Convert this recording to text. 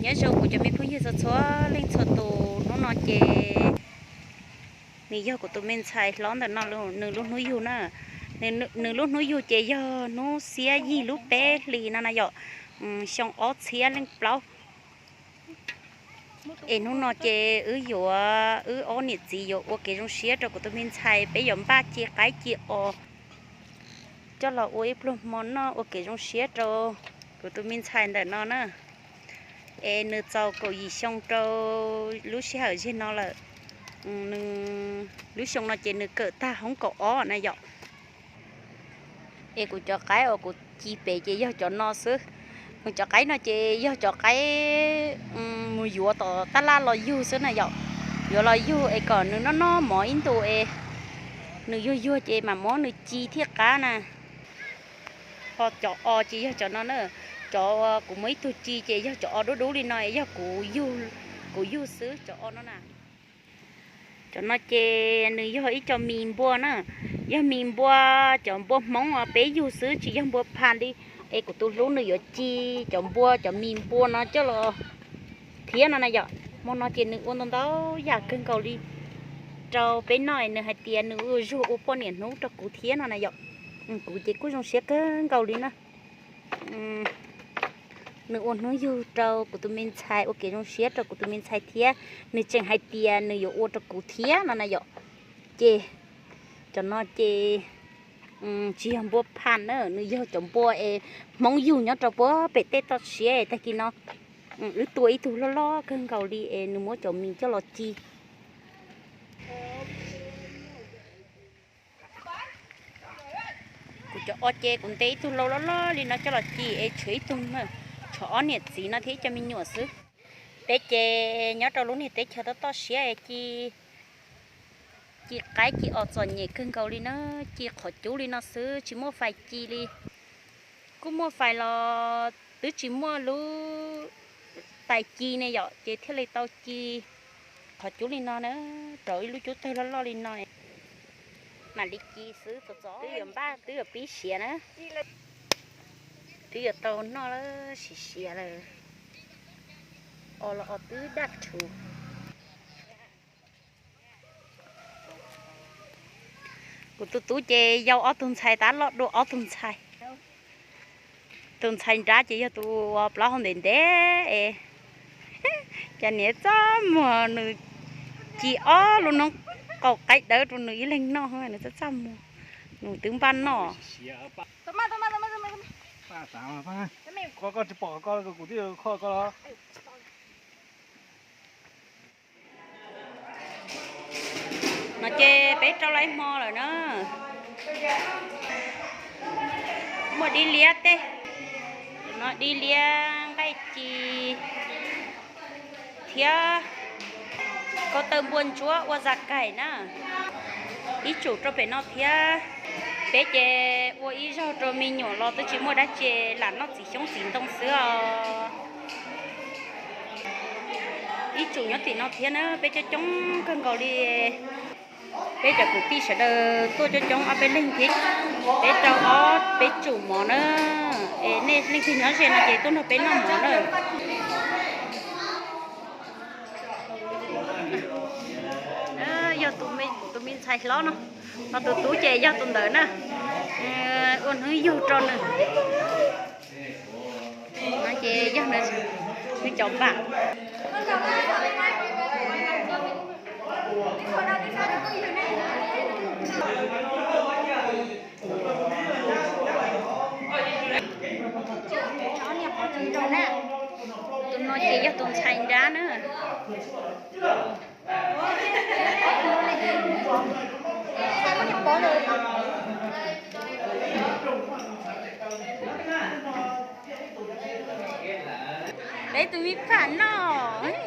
Nyob zoo kuv cov me phooj ywg txhua txhua leej txhua tus, hnub no ces nws yog kuv tus me ntxhais hlob ntawm no nws lub hnub yug na. Nws lub hnub yug ces yog hnub xiab yim lub peb hlis no na yom, xyoo ob txhiab leej plaub. Es hnub no ces wb yuav, wb ob niam txiv yuav ua kev zoo siab rau kuv tus me ntxhais, peb yuav npaj ci qaib ci os coj los ua ib pluag hmo noj ua kev zoo siab rau kuv tus me ntxhais ntawm no na. Es nws txaus kaum yim xyoo rau lub sij hawm zeg no lawm. Nws, lub xyoo no ces nws kawm tag hoob kaum ob na yom. Es kuv cov qaib uas kuv ci pem ces yog cov no xwb. Nws cov qaib no ces yog cov qaib mus yuav tom tab laj los yug xwb na yom. Yuav los yug es kom nws noj noj mov ib ntus es nws yuag yuag ces mam muab nws ci thiaj qab na. Ho cov os ces yog cov no na. Cov kuv muab ib tug ci ces yog cov os dub dub li no es yog kuv yug xwb cov os no na. Cov no ces nws yog ib co mis npua na, yog mis npua, cov npua Hmoob os peb yug xwb tsis yog npua phas li. Es kuv tus hlub nws yuav ci cov npua, cov mis npua no coj los thiab no na yom. Hmo no ces nws ua ntau ntau yam kawg nkaus li rau peb noj, nws hais tias nws ua zug ua poj niam hnub rau kuv thiab no na yom. Kuv ces kuj zoo siab kawg nkaus li na. Nws ua hnub yug rau kuv tus me ntxhais, ua kev zoo siab rau kuv tus me ntxhais thiab, nws tseem hais tias nws yuav ua rau kuv thiab no na yom. Ces cov no ces tsis yog npua phas na, nws yog cov npua es Hmoob yug nyob rau puag pem tej toj siab tag kis no. Wb tua ib tug loj loj kawg nkaus li es nws muab cov mis coj los ci. Kuv cov os ces kuv ntes ib tug lau loj loj li no coj los ci es tshuav ib tug, tshuav ob niam txiv no thiab ib co me nyuam xwb. Peb ces nyob rau lub niag teb chaws toj toj siab es ci, ci qaib ci os txom nyem kawg nkaus li na, ci qhov cub li no xwb tsis muaj fais ci li. Kuj muaj fais los twb tsis muaj lub tais ci ne yom, ces thiaj li tau ci qhov cub li no na, rau ib lub cub tawg loj loj li no. Mam li ci xwb, txom txom twb yuav npaj twb yuav pib siav na. Twb yuav tau noj lawm, siav siav lawm. Os los os twb daj rhuv. Kuv tus tub ces yau ob tug ntxhais tab loj dua ob tug ntxhais. Tus ntxhais nrab ces yog tus uas plaub hau ntev ntev es, cas niam txaj muag nws ci ob lub noob qaum qaib dawb rau nws ib leeg noj, nws txaj txaj muag, nws twb npaj noj. No ces peb rau lawm hmo lawm na. Muaj dib liab tej, no dib liab nqaij ci thiab ko taw npua ntsuab ua zaj kais na. Ib tsum rau pem no thiab. Peb ces ua ib zaug rau me nyuam los twb tsis muaj dab tsi, lam noj txiv xyoob txiv ntoo xwb os. Ib tsum nyob tim no thiab na, peb coob coob kawg nkaus li. Peb cov kwv tij sawv daws tuaj coob coob ob peb leeg thiab, peb rau ob peb tsum mov na. Es nej leej twg nyob ze no ces tuaj nrog peb noj mov na. Yog tus me ntxhais hlob no, no tus tub ces yog tus ntawd na, ua hnub yug rau nws. No ces yog nws cov npam. Tus no ces yog tus ntxhais nrab na. Peb tus me pham noj.